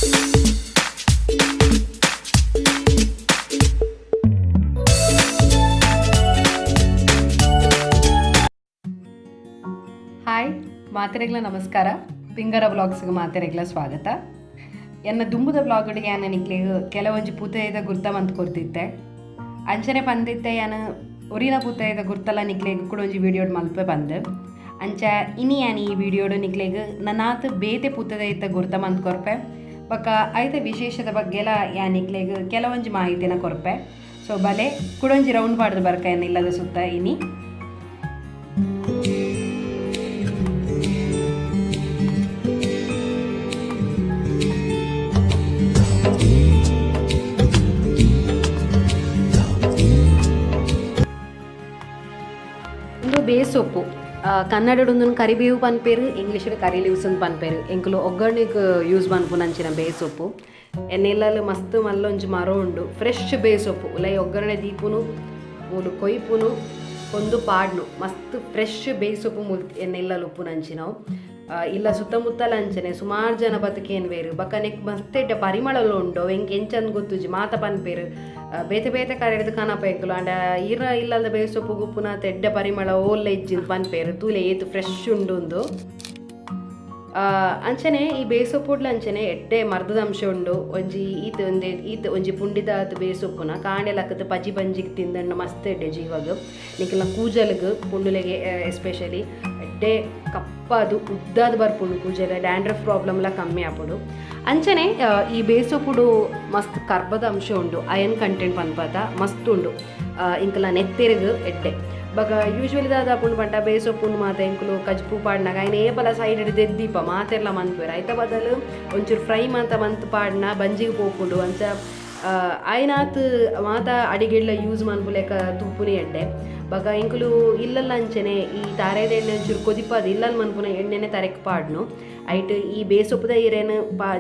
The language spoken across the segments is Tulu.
ಹಾಯ್, ಮಾತೆರೆಗ್ಲ ನಮಸ್ಕಾರ. ಪಿಂಗರ ವ್ಲಾಗ್ಸ್ಗೆ ಮಾತೆರೆಗ್ಲ ಸ್ವಾಗತ. ಎನ್ನ ದುಂಬುದ ವ್ಲಾಗ್ಡ್ ಯಾನ್ ನಿಕ್ಲೆಗ್ ಕೆಲವೊಂಜಿ ಪೂತೈದ ಗುರ್ತ ಮಂತ್ ಕೊರ್ತಿತ್ತೆ. ಅಂಚನೆ ಪಂದಿತ್ತೆ ಯಾನ್ ಒರಿನ ಪೂತೈದ ಗುರ್ತಲ ನಿಕ್ಲೆಗ್ ಕೂಡ ಒಂಜಿ ವಿಡಿಯೋಡ್ ಮಲ್ಪೆ ಪಂದ್. ಅಂಚ ಇನಿ ಯಾನ್ ಈ ವಿಡಿಯೋಡ್ ನಿಕ್ಲೆಗ್ ನನಾತ್ ಬೇತೆ ಪೂತದೈತ ಗುರ್ತ ಮಂತ್ ಕೊರ್ಪೆ. ಬೊಕ್ಕ ಐತ ವಿಶೇಷದ ಬಗ್ಗೆಲ ಯಾನ್ ನಿಕ್ಲೆಗ್ ಕೆಲವೊಂಜಿ ಮಾಹಿತಿನ ಕೊರ್ಪೆ. ಸೊ ಬಲೆ ಕುಡೊಂಜಿ ರೌಂಡ್ ಪಾಡ್ದು ಬರ್ಕ ಎನ್ನ ಇಲ್ಲದ ಸುತ್ತ ಇನಿ. ಉಂದು ಬೇಸೊಪ್ಪು. ಕನ್ನಡಡ್ ಉಂದೆನ್ ಕರಿಬೇವು ಪನ್ಪೆರ್, ಇಂಗ್ಲೀಷ್ಡ್ ಕರಿ ಲೀವ್ಸ್ ಅಂದ್ ಪನ್ಪೆರ್. ಎಂಕುಲು ಒಗ್ಗರಣೆಗ್ ಯೂಸ್ ಮನ್ಪುನಂಚಿನ ಬೇಸೊಪ್ಪು. ಎನ್ನ ಇಲ್ಲಲ್ ಮಸ್ತ್ ಮಲ್ಲ ಒಂಜಿ ಮರ ಉಂಡು. ಫ್ರೆಶ್ ಬೇಸೊಪ್ಪು ಉಲಯಿ ಒಗ್ಗರಣೆ ದೀಪುನು, ಮೂಲು ಕೊಯ್ಪುನು, ಕೊಂದು ಪಾಡ್ನು. ಮಸ್ತ್ ಫ್ರೆಶ್ ಬೇಸೊಪ್ಪು ಮುಲ್ ಎನ್ನ ಇಲ್ಲಲ್ ಉಪ್ಪುನಂಚಿನವು. ಇಲ್ಲ ಸುತ್ತಮುತ್ತಲ ಅಂಚನೆ ಸುಮಾರು ಜನ ಬತ್ಕೇನ್ವೆರ್. ಬೊಕ ನೆಕ್ ಮಸ್ತ್ ಎಡ್ಡೆ ಪರಿಮಳಲ ಉಂಡು. ಎಂಕ್ ಎಂಚಂದ್ ಗೊತ್ತುಜಿ ಮಾತ ಪನ್ಪೆರ್. ಬೇತೆ ಬೇತೆ ಕಡೆಡ್ದ್ ಕನಪ ಎಂಕುಲು ಆಂಡ ಈರ್ನ ಇಲ್ಲಲ್ದ ಬೇಸೊಪ್ಪು ಉಪ್ಪುನಾತ್ ಎಡ್ಡೆ ಪರಿಮಳ ಓಲ್ಲ ಇಜ್ಜಿಂದ್ ಪನ್ಪೆರ್. ತೂಲೆ ಏತ್ ಫ್ರೆಶ್ ಉಂಡು ಉಂದು. ಅಂಚನೆ ಈ ಬೇಸೊಪ್ಪುಡ್ಲ ಅಂಚನೆ ಎಡ್ಡೆ ಮರ್ದದ ಅಂಶ ಉಂಡು. ಒಂಜಿ ಈತ್ ಒಂದೆ ಈತ್ ಒಂಜಿ ಪುಂಡಿದಾತ್ ಬೇಸೊಪ್ಪುನ ಕಾಂಡೆ ಲಕ್ಕದ್ ಪಜಿ ಬಂಜಿಗ್ ತಿಂದಂಡ ಮಸ್ತ್ ಎಡ್ಡೆ ಜೀವಗ್. ನಿಕಲ್ನ ಕೂಜಲ್ಗ್ ಪುಂಡುಲೆಗೆ ಎಸ್ಪೆಷಲಿ ಎಡ್ಡೆ ಕಪ್ಪಾದ್ ಉದ್ದಾದ್ ಬರ್ಪುಂಡು ಕೂಜಲ್, ಡ್ಯಾಂಡ್ರಫ್ ಪ್ರಾಬ್ಲಮ್ಲ ಕಮ್ಮಿ ಆಪುಂಡು. ಅಂಚನೆ ಈ ಬೇಸೊಪ್ಪುಡು ಮಸ್ತ್ ಕರ್ಬದ ಅಂಶ ಉಂಡು, ಅಯನ್ ಕಂಟೆಂಟ್ ಪನ್ಪತ ಮಸ್ತ್ ಉಂಡು. ಇಂಕಲ್ನ ನೆತ್ತೆರ್ಗ್ ಎಡ್ಡೆ. ಬೊಕ ಯೂಶುವಲಿ ದಾದ ಆಪುಂಡು ಪಂಡ ಬೇಸೊಪ್ಪುನು ಮಾತ ಎಂಕುಲು ಕಜ್ಪು ಪಾಡ್ನಗ ಐನ್ ಏಪಲ ಸೈಡ್ ದೆದ್ದೀಪ ಮಾತೆರ್ಲ ಮನ್ಪುವೆರ್. ಐತ ಬದಲು ಒಂಚೂರು ಫ್ರೈ ಮಾತ ಮಂತ್ ಪಾಡ್ನ ಬಂಜಿಗ್ ಪೋಪುಂಡು. ಅಂಚ ಆಯ್ನಾತ್ ಮಾತ ಅಡಿಗೆಡ್ಲ ಯೂಸ್ ಮನ್ಪುಲೆಕ ತೂಪುನಿ ಎಡ್ಡೆ. ಬೊಕ ಎಂಕುಲು ಇಲ್ಲಲ್ಲ ಅಂಚನೆ ಈ ತಾರೆದ ಎಣ್ಣೆ ಒಂಚೂರು ಕೊದಿಪಾದ್ ಇಲ್ಲಲ್ ಮನ್ಪುನ ಎಣ್ಣೆನೆ ತರೆಕ್ ಪಾಡ್ನು. ಐಟ್ ಈ ಬೇಸೊಪ್ಪುದ ಇರೆನ್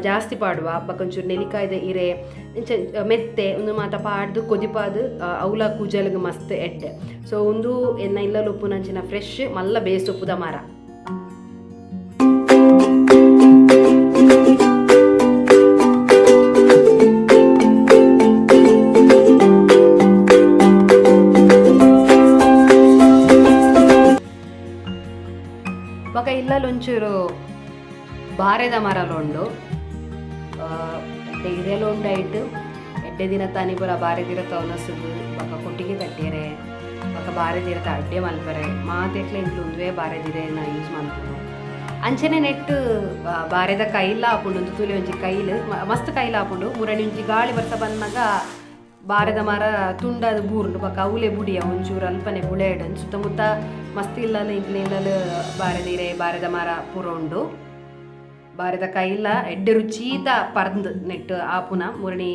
ಜಾಸ್ತಿ ಪಾಡುವ. ಬೊಕ ಒಂಚೂರು ನೆಲ್ಲಿಕಾಯ್ದ ಇರೆ ಇಂಚ ಮೆತ್ತೆ ಉಂದು ಮಾತ ಪಾಡ್ದು ಕೊದಿಪಾದ್ ಅವ್ಲ ಕೂಜಲ್ಗ್ ಮಸ್ತ್ ಎಡ್ಡೆ. ಸೊ ಉಂದು ಎನ್ನ ಇಲ್ಲಲ್ ಉಪ್ಪುನಂಚಿನ ಫ್ರೆಶ್ ಮಲ್ಲ ಬೇಸೊಪ್ಪುದ ಮರ. ಬೊಕ ಇಲ್ಲಲ್ ಒಂಚೂರು ಬಾರೆದ ಮರಲ ಉಂಡು. ಎಡ್ಡೆ ಇರೆಲ ಉಂಡು ಐಟ್. ಎಡ್ಡೆ ದಿನ ತಾನಿ ಪೂರ ಬಾರೆ ದಿರತ ಒನಸುಗು ಬೊಕ ಕೊಟ್ಟಿಗೆ ಕಟ್ಟಿಯರೆ ಬೊಕ ಬಾರೆ ದಿರತ ಅಡ್ಡೆ ಮಲ್ಪರೆ ಮಾತೆಟ್ಲ ಎಂಕ್ಲು ಉಂದುವೇ ಬಾರೆ ದಿರೆನ ಯೂಸ್ ಮನ್ಪುನು. ಅಂಚನೆ ನೆಟ್ಟ್ ಬಾರೆದ ಕೈಲ ಆಪುಂಡು. ಉಂದು ತೂಲೆ ಒಂಜಿ ಕೈಲ್ ಮಸ್ತ್ ಕೈಲ್ ಆಪುಂಡು. ಮುರಣಿ ಒಂಜಿ ಗಾಳಿ ಬರ್ಸ ಬನ್ನಗ ಬಾರೆದ ಮರ ತುಂಡಾದ್ ಬೂರುಂಡು. ಬೊಕ ಅವ್ಲೆ ಬುಡಿಯ ಒಂಚೂರು ಅಲ್ಪನೆ ಬುಳೆಡ್ ಸುತ್ತಮುತ್ತ ಮಸ್ತ್ ಇಲ್ಲಲ್ ಎಂಕ್ಲೆ ಇಲ್ಲಲ್ ಬಾರೆದ ಇರೆ ಬಾರೆದ ಮರ ಪೂರ ಉಂಡು. ಬಾರೆದ ಕೈಲ ಎಡ್ಡೆ ರುಚೀತ ಪರ್ಂದ್ ನೆಟ್ಟ್ ಆಪುನ ಮುರಣಿ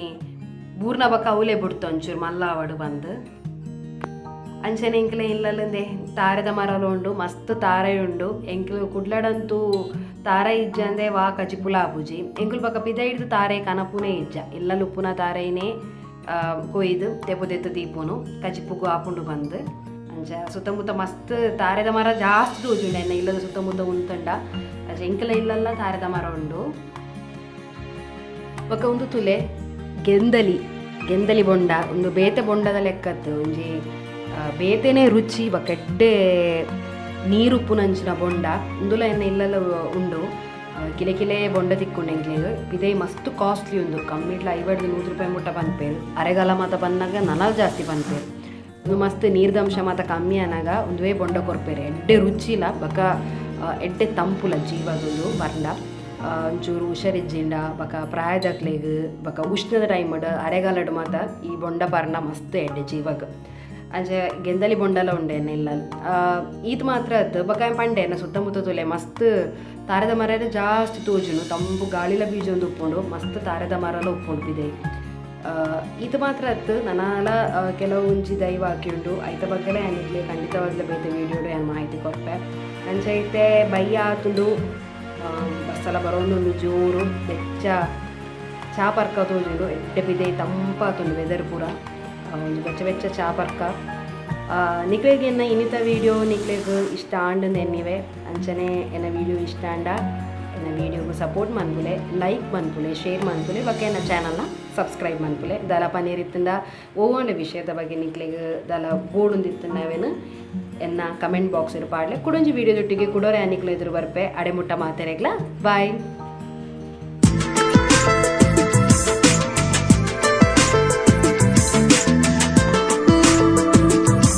ಬೂರ್ನ ಬೊಕ ಅವ್ಲೆ ಬುಡ್ತ ಒಂಚೂರು ಮಲ್ಲ ಆವಡ್ ಪಂದ್. ಅಂಚನೆ ಎಂಕ್ಲೆ ಇಲ್ಲಲ್ ಉಂದೆ ತಾರೆದ ಮರಲ ಉಂಡು, ಮಸ್ತ್ ತಾರೆ ಉಂಡು. ಎಂಕ್ಲು ಕುಡ್ಲಡಂತೂ ತಾರೆ ಇಜ್ಜಂದೆ ವಾ ಕಜಿಪುಲ ಆಪುಜಿ. ಎಂಕುಲು ಬೊಕ ಪಿದೈಡ್ದ್ ತಾರೆ ಕನಪುನೇ ಇಜ್ಜ. ಇಲ್ಲಲ್ ಉಪ್ಪುನ ತಾರೈನೇ ಕೊಯ್ದು ತೆಪು ದೆತ್ತ್ ದೀಪುನು ಕಜಿಪುಗು ಆಪುಂಡು ಪಂದ್. ಅಂಚ ಸುತ್ತಮುತ್ತ ಮಸ್ತ್ ತಾರೆದ ಮರ ಜಾಸ್ತಿ ತೋಜುಂಡು ಎನ್ನ ಇಲ್ಲದ ಸುತ್ತಮುತ್ತ ಉಂತುಂಡ. ಅಂಚ ಎಂಕಲ ಇಲ್ಲಲ್ಲ ತಾರೆದ ಮರ ಉಂಡು. ಬೊಕ ಉಂದು ತೂಲೆ ಗೆಂದಲಿ, ಗೆಂದಲಿ ಬೊಂಡ. ಉಂದು ಬೇತೆ ಬೊಂಡದ ಲೆಕ್ಕತ್ತು ಒಂಜಿ ಬೇತೆನೆ ರುಚಿ ಬೊಕ ಎಡ್ಡೆ ನೀರುಪ್ಪುನಂಚಿನ ಬೊಂಡ. ಉಂದುಲ ಎನ್ನ ಇಲ್ಲಲ್ಲ ಉಂಡು. ಕಿಲೆ ಕಿಲೆ ಬೊಂಡ ತಿಕ್ಕುಂಡು ಎಂಕ್ಲೆಗ್. ಪಿದೈ ಮಸ್ತ್ ಕಾಸ್ಟ್ಲಿ ಉಂದು, ಕಮ್ಮಿಡ್ಲ 50 100 ರೂಪಾಯಿ ಮುಟ್ಟ ಪನ್ಪೆರ್. ಅರೆಗಾಲ ಮಾತ ಬನ್ನಗ ನನಲ ಜಾಸ್ತಿ ಪನ್ಪೆರ್. ಉಂದು ಮಸ್ತ್ ನೀರ್ದಂಶ ಮಾತ ಕಮ್ಮಿ ಆನಗ ಉಂದುವೇ ಬೊಂಡ ಕೊರ್ಪೆರ್. ಎಡ್ಡೆ ರುಚಿಲ ಬೊಕ ಎಡ್ಡೆ ತಂಪುಲ ಜೀವಗುಂದು ಬರ್ಂಡ. ಒಂಚೂರು ಹುಷಾರಿಜ್ಜಿಂಡ ಬೊಕ ಪ್ರಾಯದಕ್ಲೆಗ್ ಬೊಕ ಉಷ್ಣದ ಟೈಮ್ಡ್ ಅರೆಗಾಲಡ್ ಮಾತ ಈ ಬೊಂಡ ಪರ್ಂಡ ಮಸ್ತ್ ಎಡ್ಡೆ ಜೀವಗ್. ಅಂಚ ಗೆಂದಲಿ ಬೊಂಡಲ ಉಂಡೆ ಎನ್ನ ಇಲ್ಲಲ್. ಈತ್ ಮಾತ್ರ ಅತ್ತ್ ಬೊಕ ಪಂಡೆ ಎನ್ನ ಸುತ್ತಮುತ್ತ ತೂಲೆ ಮಸ್ತ್ ತಾರೆದ ಮರ ಜಾಸ್ತಿ ತೋಜುಂಡು. ತಂಪು ಗಾಳಿಲ ಬೀಜೊಂದು ಉಪ್ಪುಂಡು, ಮಸ್ತ್ ತಾರೆದ ಮರಲ ಉಪ್ಪುಂಡು ಪಿದೈ. ಈತ್ ಮಾತ್ರ ಅತ್ತ್ ನನಲ ಕೆಲವು ಒಂಜಿ ದೈವ ಆಕಿ ಉಂಡು. ಐತ ಬಗ್ಗೆಲ ಯಾನ್ ನಿಕ್ಲೆ ಖಂಡಿತವಾಗ್ಲ ಬೇತೆ ವೀಡಿಯೋಡು ಯಾನ್ ಮಾಹಿತಿ ಕೊರ್ಪೆ. ಅಂಚ ಇತ್ತೆ ಬಯ್ಯ ಆತುಂಡು, ಬರ್ಸಲ ಬರೋಂದುಂಡು ಜೋರು. ಬೆಚ್ಚ ಚಾ ಪರ್ಕ ತೋಜುಂಡು, ಎಡ್ಡೆ ಪಿದೈ ತಂಪಾತುಂಡು ವೆದರ್ ಪೂರ. ಒಂಜಿ ಬೆಚ್ಚ ಬೆಚ್ಚ ಚಾ ಪರ್ಕ. ನಿಕ್ಲೆಗ್ ಎನ್ನ ಇನ್ನಿತ ವೀಡಿಯೋ ನಿಕ್ಲೆಗ್ ಇಷ್ಟ ಆಂಡ್ ಎನ್ನಿವೆ. ಅಂಚನೆ ಎನ್ನ ವೀಡಿಯೋ ಇಷ್ಟ ಆಂಡ ಎನ್ನ ವೀಡಿಯೋಗು ಸಪೋರ್ಟ್ ಮನ್ಪುಲೆ, ಲೈಕ್ ಮನ್ಪುಲೆ, ಶೇರ್ ಮನ್ಪುಲೆ, ಬೊಕ್ಕ ಎನ್ನ ಚಾನಲ್ನ ಸಬ್ಸ್ಕ್ರೈಬ್ ಮನ್ಪುಲೆ. ದಾಲ ಪನೀರ್ ಇತ್ತಿಂದ ಓವಂಡ ವಿಷಯದ ಬಗ್ಗೆ ನಿಕ್ಲೆಗ್ ದಾಲ ಬೋಡುಂದಿತ್ತಿಂಡ ಅವೇನು ಎನ್ನ ಕಮೆಂಟ್ ಬಾಕ್ಸ್ ಪಾಡ್ಲೆ. ಕುಡೊಂಜಿ ವೀಡಿಯೋ ದೊಟ್ಟಿಗೆ ಕುಡೋರೆ ನಿಕ್ಲೆ ಎದುರು ಬರ್ಪೆ. ಅಡೆಮುಟ್ಟ ಮಾತೆರೆಗ್ಲ ಬಾಯ್.